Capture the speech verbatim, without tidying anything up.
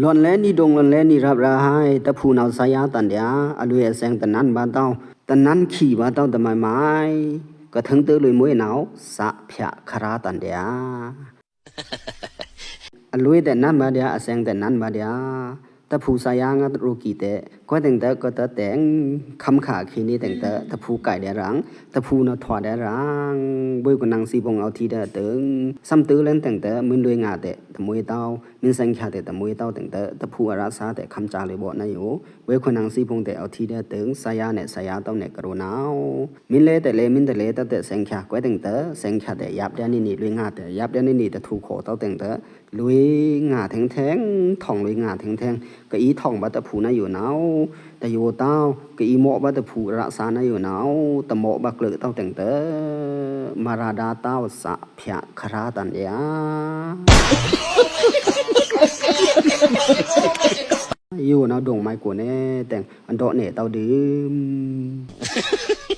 လွောန်လဲနီဒုံ လွောန်လဲနီရပ်ရာဟိုင် တဖူႏနဝ်ꩻ စာႏတန်ဒျာႏ အလွေꩻအစဲင်ႏ တနန်းဘားတဝ်း တနန်းချီႏဘားတဝ်း တမိုင်မိုင် ကထိန်းတွေးမွေးနဝ်ꩻစာႏဖျꩻခရာꩻတန်ဒျာႏ အလွေꩻတဲ့နန်းဘားဒျာႏ အစဲင်ႏတဲ့နန်းဘားဒျာႏ တဖူႏစာႏငါႏရိုးကီးတဲ့ ကွဲးတဲ့င်ႏတꩻ ကွဲးတဲ့င်ႏတꩻ ခမ်းခါခေတ်နေတဲ့င်ႏတꩻ တဖူႏကိုင်ဒျာႏရင် တဖူႏနထွားဒျာႏရင် ဗွေးခွန်နင်ႏစံးဖိုင်ႏ အောက်ထီးဒျာႏတဲ့င်ႏ သမ်တွေးလဲင်တဲ့င်ႏတꩻ မွေးလွေꩻငါႏတဲ့ တမွေးတဝ်း မွေးစဲင်ႏချာႏတဲ့ တမွေးတဝ်းတဲ့င်ႏတꩻ တဖူႏအရပ်စာႏတဲ့ ခမ်းချာႏလွေꩻဗော့နဝ်ꩻ ဗွေးခွန်နင်ႏစံးဖိုင်ႏတဲ့ အောက်ထီးဒျာႏတဲ့င်ႏ စာႏနွေꩻစာႏတဝ်းနွေꩻ ကရိုးနဝ်ꩻ မွေးလွေꩻတဲ့လဲ မွေးလွေꩻတဲ့လဲ တတဲ့စဲင်ႏချာႏ ကွဲးတဲ့င်ႏတꩻ စဲင်ႏချာႏတဲ့ ယပ်ဒျာႏနေနေ လွေꩻငါႏတဲ့ ယပ်ဒျာႏနေနေ တထုးခေါ်တဝ်းတဲ့င်ႏတꩻ လွေꩻငါႏထဲင်ထဲင် ထောင်လွေꩻငါႏထဲင်ထဲင် ကအီထောင်ႏဗာႏတဖူႏနဝ်ꩻ ယိုနဝ်ꩻ တယိုတဝ်း ကအီမော့ꩻဗာႏတဖူႏ ရပ်စာႏနဝ်ꩻ ယိုနဝ်ꩻ တမော့ꩻဗာႏကျိုးတဝ်းတဲ့င်ႏတꩻ မရာဒါႏတဝ်း စာႏဖျꩻခရာꩻတန်ဒျာႏ ယိုနဝ်ꩻ ဒုံမိုင်ကိုနေတဲ့င်ႏ အဒိုးနေတဝ်းဒုံ